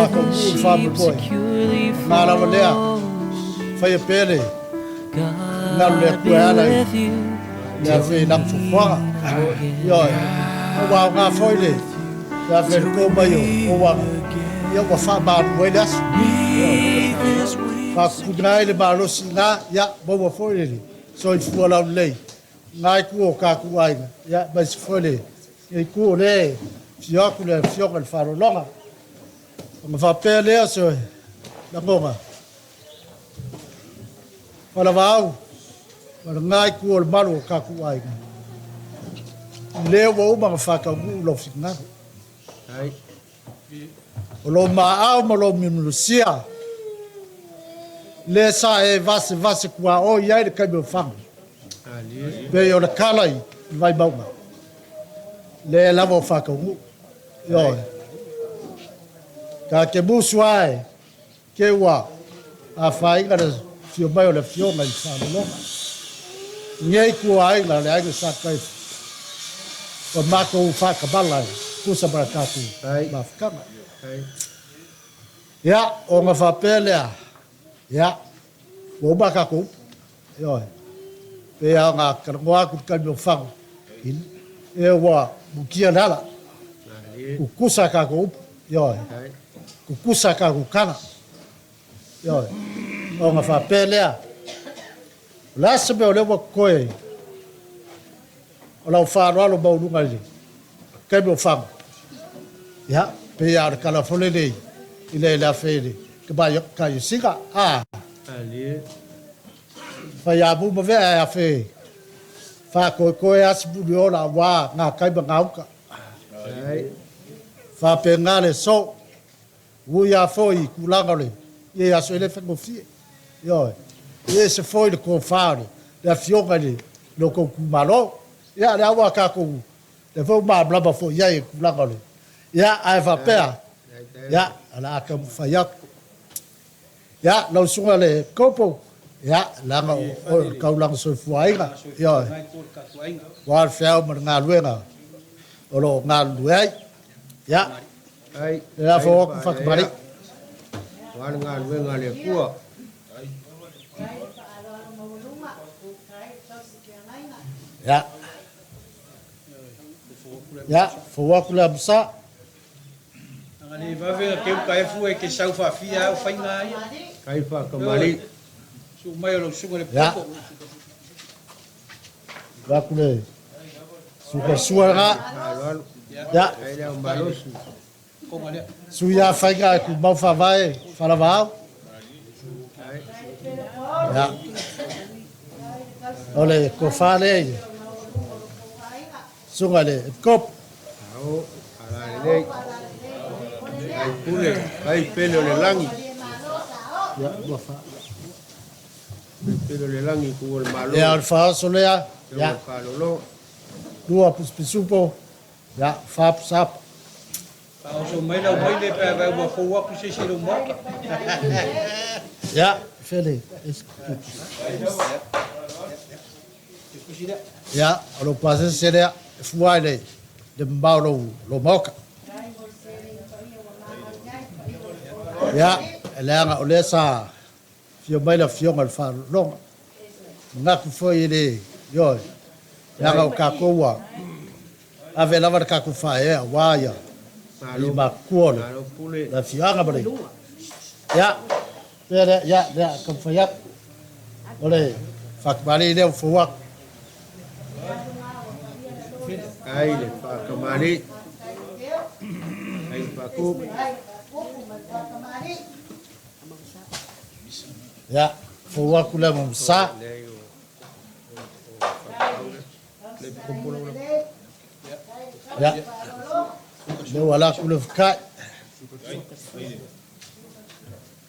Faataunuu le faamoemoe. Na lava lea, faia pea le finagalo o le Atua e ala i le afe i lana fuafuaga. Ioe, ua aoga foi le afe le to mai o ouaga, ia ua faamalu ai le aso. Ioe, faapupuna ai le malosi i ina, ia maua foi le soifua laulelei i na itu o tatou aiga, ia aemaise foi le itu o lea e afio atu le Afioga i le Faaaloaloga. Ona faapea lea o se lagona, Falavaau, ma lena itu o le malu o tatou aiga, lea ua uma ona faataunuu lou finagalo. O lou maau ma lou miumiusia, lea sa e vasevase tuaoi ai le taimi o fagu, pei o le tala i le Vaimauga, lea lava o faataunuu. Ioe. Ta te musu ae te ua afaina le afio mai o le Afioga i le Faaaloaloga. Nei tua aiga le aiga sa Taefu, ua matou faatamala e tusa ma le tatou mafutaga. Ia, ona faapea lea, ia, ua uma a tatou upu. Ioe. Pei lava ona talanoa atu i le taimi o fagu, e ua mutia le ala. Tutusa a tatou upu, ioe. Tutusa a tatou tala. Ioe. Ona faapea lea, o le a se mea o lea ua totoe o lau faaaloalo maualuga i le taimi o fagu, ia, pei lava o le tala foi lenei i le afe i le tamaitai o Sina, a faiamu ma vea e afe faatoetoe lava si muliola aua gatai ma gauta. Faapena le so, ui lava foi i tulaga o le ia aso e le faigofie. Ioe, e ese foi le tofa o le afioga i le tou itumalo. Ia, lea ua tatou, lea foi ua malamalama foi i ai i le tulaga o le, ia, ae faapea, ia, o le a taumafai atu. Ia, lau susuga i le Kopo, ia, leaga o oe o le taulaga soifuaina, ioe, aua le feau ma le galuega o lo o galulue ai. Ia, le lafo atu Fatumali. Aua le galuega a le Atua. Ia, ia, fou atu le amusa. Aga le vave na teu kaefu e te sau faafia au faiga ia. Kai whakamali. Su mai o lau susuga le popo. Atu le suka sua Alo alo. Ia, Kai leo malosi. Konga lea. Sui a faiga e tumau faavae falavaau. Ia, o le tofa lea i le susuga i le Epikopo. Ao, ala lelei. Kai pule, kai pele o le langi. Ia, ua fa. Kai pele o le langi ku o le malo. Ia, o le faaoso lea. Ia. Ia, Whalolo. 2 pusupisupo. Ia, 4 pusapa. Faaoso mai lau mai le pe vai ua fou atu se se lau maota. Ia, fele. Kusi lea. Ia, o lou pasese lea, e fua i le mamao lou maoka. Ia, e leaga o lea sa fia mai le afioga i le Faaaloaloga. Manatu foi e le, ioe, leaga o tatou ua ave lava le tatou faaea aua ia i matutua o le Malo pule. le afioaga ma le. Ia, pea lea, ia, lea, taumafai atu. O le Fatumali lea ua fou atu. Kai le whakamali. Kai le whaku. Ia, fou atu lea ma masa. Lei o. Le popo lau. Ia, lea ua ala atu le fakai.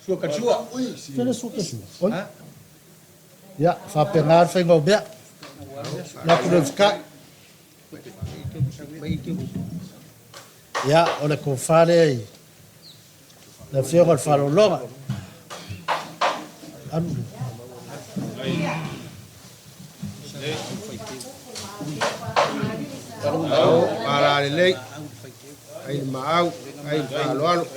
Sua ka sua. Fele sua ke sua. Oi. Ia, faapena le faiga o mea. La atu le fakai. Ia, o le tofa lea i le afioga i le Faaaloaloga. Alu le. Ao, ala lelei. Kai le maau. Ai le faaaloalo.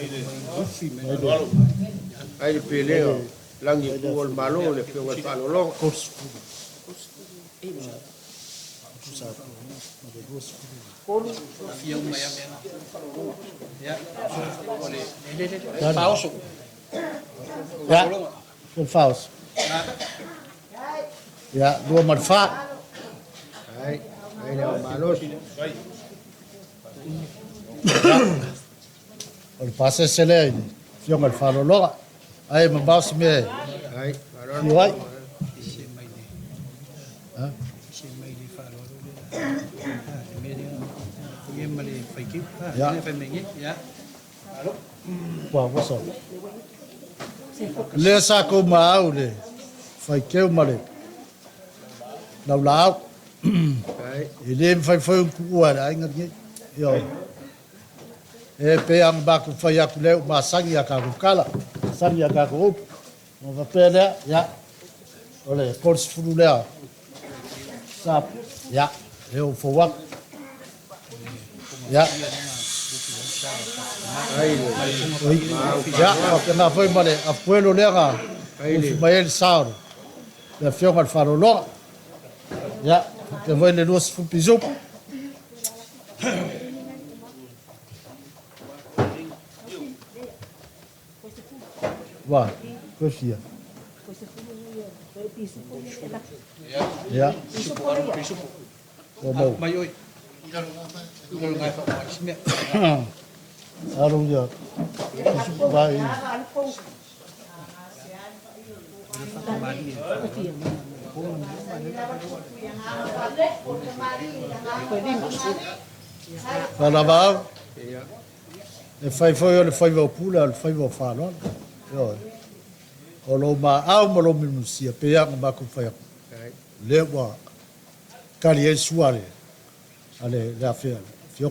Ai le pelea o lagi e tu o le Malo le Afioga i le Faalologa. Ia, o le faaoso. Ia, 2 ma le 4. Ai, ai le au malosi. O le pasese lea i le Afioga i le Faalologa. Ai e mamao se mea e Ai, fiu ai. Ua ua sa. Lea sa kou maau le faikeu ma le laulaau. Ai, E le mafai foi ona tuua e le aiga lenei. Ioe. E pei lava ona matou fai atu lea ua masani a tatou tala, masani a tatou upu. Ona faapea lea, ia, o le 30 lea sa, ia, lea ua fou atu. Ia, ai le oi, ia, faapena foi ma le afuelo lea na ufi mai ai le sa o le Afioga i le Faalologa. Ia, faapea foi le 20 pisupo. Ua, koe fia. Ia, ua mau. Alo ia, pisupo vai. Faalava au, e fai foi o le faiva o pule a o le faiva o faaaloalo. Ioe. O lou maau ma lou mimusia, pei lava ona matou fai atu, lea ua tali ai le sua a le, a le, le afioga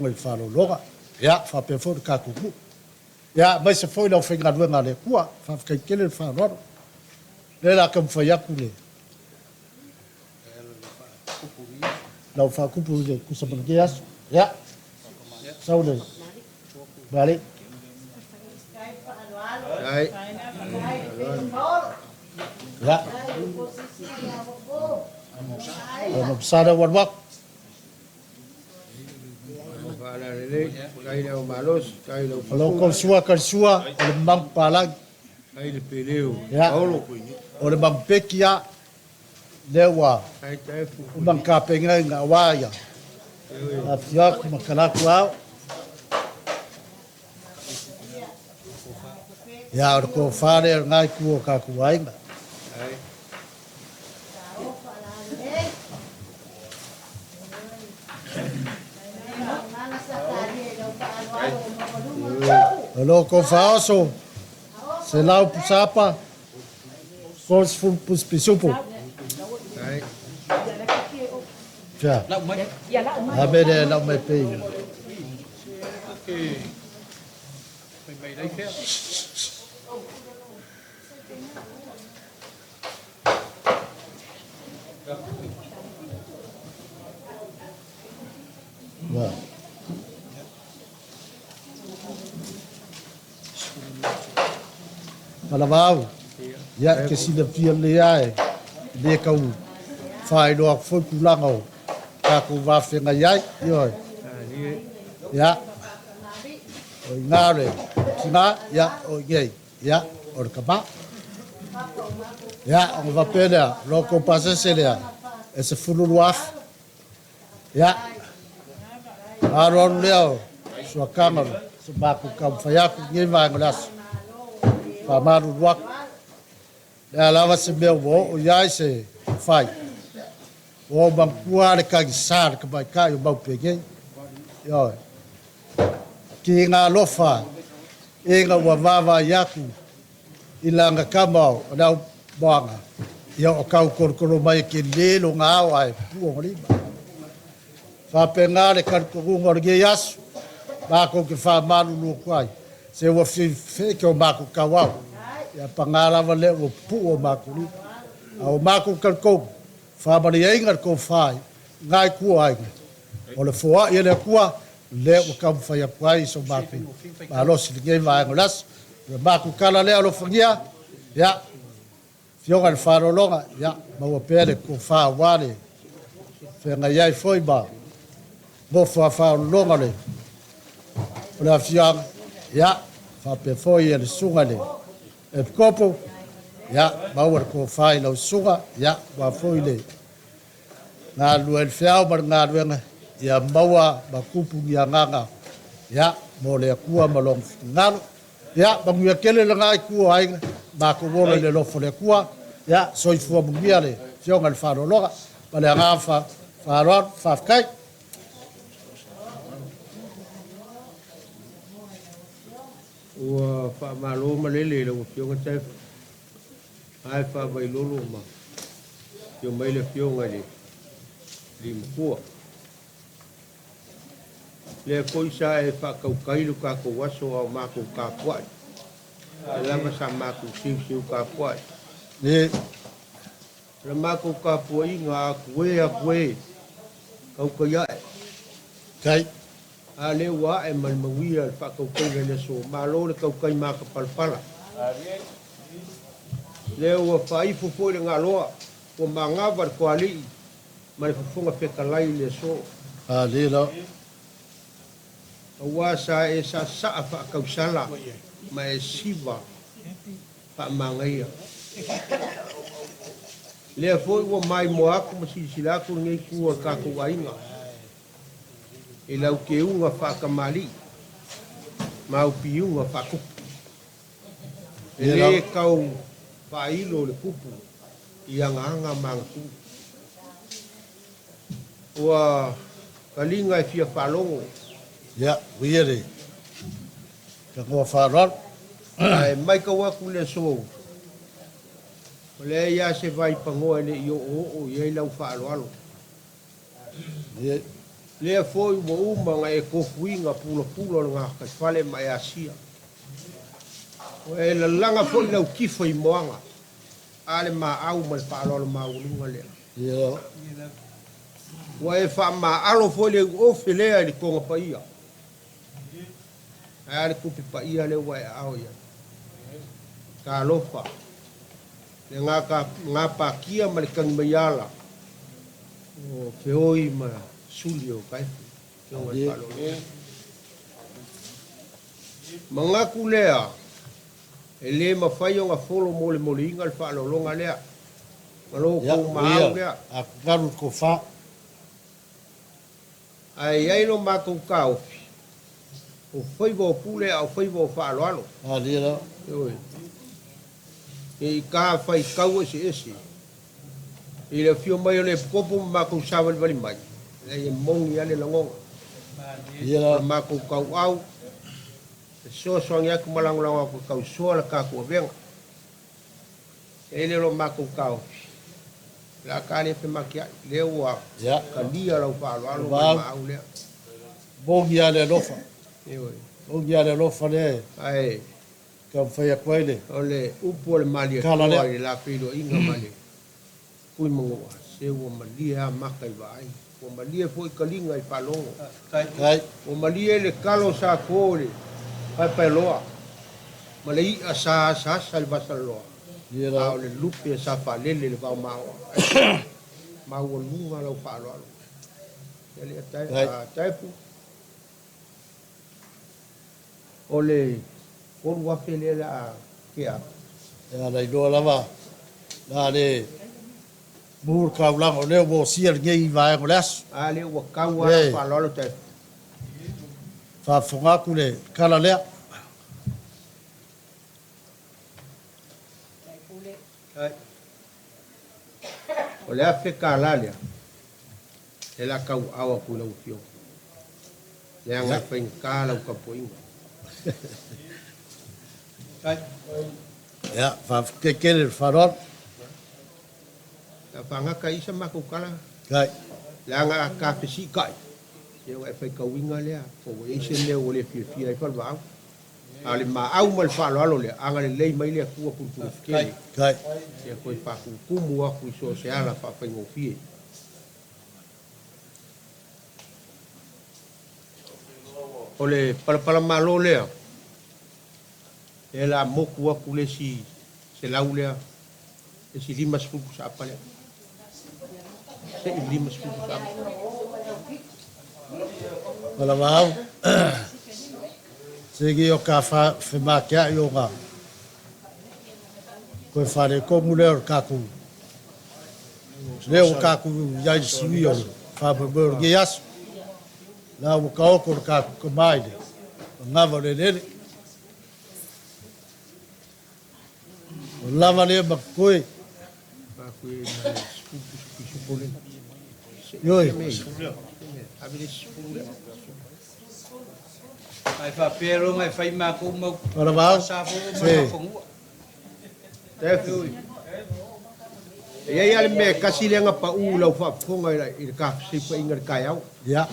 i le Faalologa. Ia, faapea foi le tatou nuu. Ia, aemaise foi le aufaigaluega a le Atua. Faafetai tele le faaaloalo. Lea o le a taumafai atu le lau faatupu i le tusa ma lenei aso. Ia, sau le Vale. Ai, Ia, o mapasana ua alu atu. faalalelei, ai le au malosi, ai lau O lo kou sua ka sua, o le mamu palagi. Ai le peleu. Ia, o le mamu peki ia, lea ua Ai taefu. uma kapenga i ngā wā ia. Afio atu ma kalaku au. Ia, o le kōwhā lea o ngā itu o kākou aiga. Ai, O lo kou faaoso, 100 pusapa, 30 pusi pisupo. Ai, Fia, a me le lau mai pei. Ua. Malavau, ia ke silafia lelei lava e le tau faailoa atu foi tulaga o tatou vafeagai ai. Ioe. ali, Ia, o i ina le tina, ia, o i nei, ia, o le tama. Ia, ona faapea lea, o lo outou pasese lea, e 12,000. Ia, alualu lea o suakaga o se matou taumafai atu i lenei vaega o le aso. Faamalulu atu. Le a lava se mea ua oo i ai se fai. Ua ou manatua lava le tagisa le tamaitai o Maupegei. Ioe. Ki ngā alofa ina ua vaavaai atu i lana tama o le au moana, ia o tau tolotolo mai e tele lona ao ae pupuu ona lima. Faapena le talitonuga o lenei aso, matou te faamalulu atu ai, se ua feifeike o matou tauao, ia paga lava lea ua pupuu o matou lima. A o matou talitonu, faamaliaina le tofa i ngā itu o aiga, o le foai e le Atua, lea ua taumafai atu ai so matou malosi i lenei vaega o le aso. O le matou tala lea alofagia, ia, Afioga i le Faaaloaloga, ia, maua pea le tofa aua le feagai ai foi ma nofo a faaoloologa o le o le afioaga, ia, faapea foi le susuga i le Epikopo, ia, maua le tofa i lau susuga, ia, aua foi le galulue ai i le feau ma le galuega, ia maua ma tupu ni agaga, ia, mo le Atua ma Lona finagalo. Ia, manuia tele lena itu o aiga, matou ola i le alofa o le Atua. Ia, soifua manuia le Afioga i le Faaaloaloga. Ma le agaga faaaloalo, faafetai. Ua faamalo malele i lau Afioga Taefu, ae faavailolo ma afio mai le Afioga i le Alii Matua. Lea foi sa e faatautai lo tatou aso a o matou tapuai. Lea lava sa matou seuseu tapuai. O le matou tapuaiga, atu e, atu e, tautai ae. Tai. A lea ua ae ma le manuia le faatautaiga i le aso. Malo le tautai matapalapala. Lea ua faaifo foi le galoa, ua magava le toalii ma le Fofoga Fetalai i le aso. A lea la. Aua sa e saasaa faatausala ma e siva faamagaia. Lea foi ua maimoa atu ma silasila atu lenei itu o le tatou aiga i lau teuga faatamalii ma au piuga faatupu. E lē tau faailo le tupu i agaaga ma agatū. Ua taliga e fia faalogo. Ia, uia le tanoa faaaloalo. Ae matau atu i le aso, ua leai lava se vaipanoa e le i oooo i ai lau faaaloalo. Lea foi ua uma ona e tofuina pulapula o le gataifale ma e asia. Ua e lalaga foi lau tifa i moaga, a le maau ma le faaaloalo maualuga lea. Ua e faamaalo foi le uofe lea i le toga paia. Ae a le tupe paia lea ua e aao i ai. Talofa, le gapatia ma le tagimaiala o feoi ma suli o Taefu, Afioga i le Faaaloalo. Manatu lea, e le mafai ona folo molemoleina le faaaloaloga lea, ma lo outou maau lea. Atugalu le tofa. Ae i ai lo matou taofi, o faiva o pule a o faiva o faaaloalo. Ioe. Ne i ta faitau eseese i le afio mai o le Epikopo ma matou savalivali mai, leai e moni lava le lagona. O le matou tauau, e fesoasoani atu ma lagolago atu e tausoa le tatou avega. E i ai lo matou taofi, o le a ta le fematiai, lea ua talia lau faaaloalo ma le maau lea. Moni lava le alofa. Moni lava le alofa lea e Ae taumafai atu ai le o le upu a le tala Malietoa lea. i le la feiloaiga ma le Tuimanua, se ua malie lava maka i vaai, ua malie foi taliga i faalogo, ua malie le talo sa to i le paepaeloa ma le i'a sa asaasa i le vasalaloa, a o le lupe sa faalele i le vaomaoa. Ae maualuga lau faaaloalo. Ia lea Taefu, o le 3,000 lea o le a tea atu. Ia, na iloa lava na le mu le taulaga o lea ua osia lenei vaega o le aso. A lea ua tau lava lau faaaloalo Taefu. Faafofoga atu le tala lea. O le $1,000 lea, e la tauaao atu i lau Afioga, leaga e faigata lau tapuaiga. Ia, faafetai tele i le faaaloalo. A faagata ai sa matou tala, leaga a ta fesiitai, ia ona e faitauina lea, po ua i ai se mea ua le fiafia ai Falevaau. A o le maau ma le faaaloalo lea, agalelei mai le Atua pulepuletetele, ia toe faatumutumu atu i so o se ala faafaigofie. O le palapalamalo lea, e la moku aku le isi 100 lea, le isi 50 pusaapa lea. Se i 50 pusaapa. Malavao, segi o ka whemakeai o ngā. Koe whare kongu leo o kākou. Leo o kākou iai le siui o le whamoemoe o lenei aso. La ua kaoko le kākou kamā i le manava o le eleele. O lava lea ma koe. Ioe. Ai faapea loga e fai makou mau Malavao, sa fou ma se. fanua. E iai lava le mea e tasi lea na pau i lau faafofoga i le tafesaipaiga i le taeao. Ia.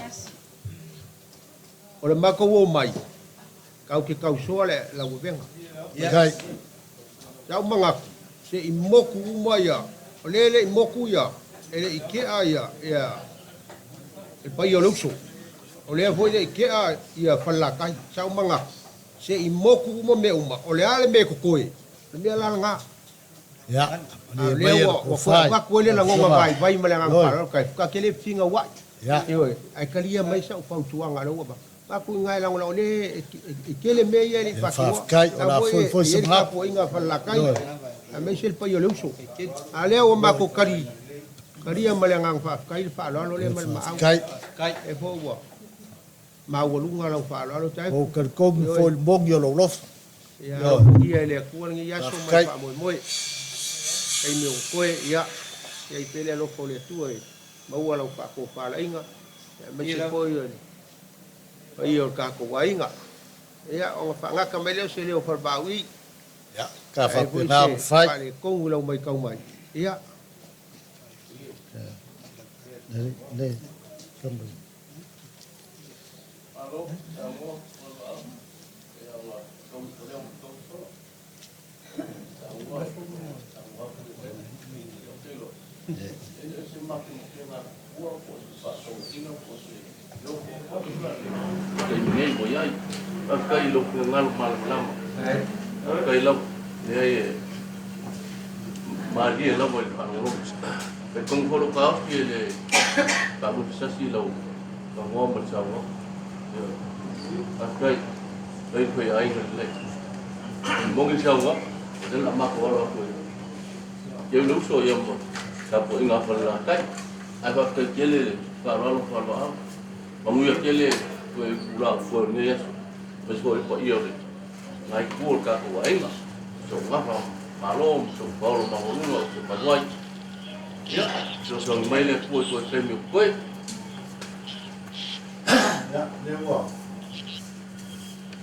O le matou omai, tatou te tausoa le lauavega. Kai. Sa ou manatu, se i moku uma ia, o lea e le i moku ia, e le i tea ia, ia le paia o le uso. O lea foi e le i tea ia Falelatai. Sa ou manatu, se i moku uma mea uma, o le a le mea e totoe, o le mea la lena. Ia. A o lea ua ua toe avatu ai le lagona vaivai ma le agaga faaaloalo, kai ka te le fefinauai. Ioe, ae talia mai sau fautuaga lea ua avatu. Avatu i ina e lagolago le e tele mea ia e le i faatinoa. La foi e i ai le tapuaiga a Falelatai aemaise le paia o le uso. A lea ua matou tali talia ma le agaga faafetai le faaaloalo lea ma le maau. E foi ua maualuga lau faaaloalo Taefu. Ou talitonu Ioe. foi i le moni o lou lofa. Ia Ioe. alofagia e le Atua lenei aso ma le Faafetai. faamoemoe. Taimi o koe, ia, ia i pea le alofa o le Atua e maua lau faatofalaiga, aemaise foi o le paia o le tatou aiga. Ia, ona faagata mai lea o se leo o Falevaui, Ia, ka e ai foi faapena se ona fai. faaletonu i lau matau mai. Ia. Le, le, Taimi nei ua i ai. Faafetai i lou finagalo malamalama. Faafetai lava. Leai e malie lava i le faalogologo. Talitonu foi lou taofi e le faaluafesasi i lau fagoa ma le saunoaga. Ioe. Faafetai. Faafetai le faiaiga lelei. E moni le saunoaga, o lea o le a matou alo atu e teu le uso ia ma tapuaiga a Falelatai. Ae faafetai tele le faaaloalo ma faaaloalo. Manuia tele toe tulaga foe o lenei aso, aemaise foi le paia o le na itu o le tatou aiga, si ou gafa malo ma si ou paolo maualuga ou te malu ai. Ia, fesoasoani mai le Atua i toe taimi o totoe. Ia, lea ua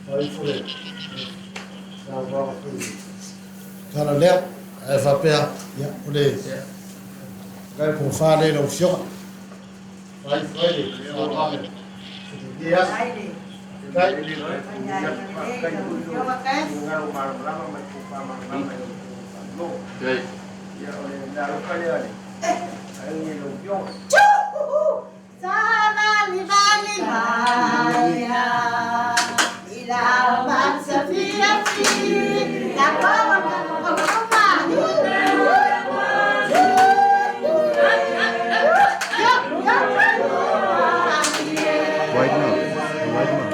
fai ifo le saunoaga foi i le tala lea, ae faapea, ia, o le tofa lea i lau Afioga. Fai ifo ai le saunoaga i lenei aso. Kai. Okay. White man. White man.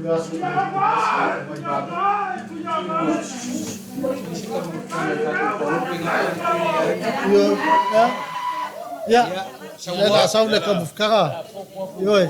le aso i mai malo. Ioe, ia. Ia, le la sau le kamufkaga. Ioe.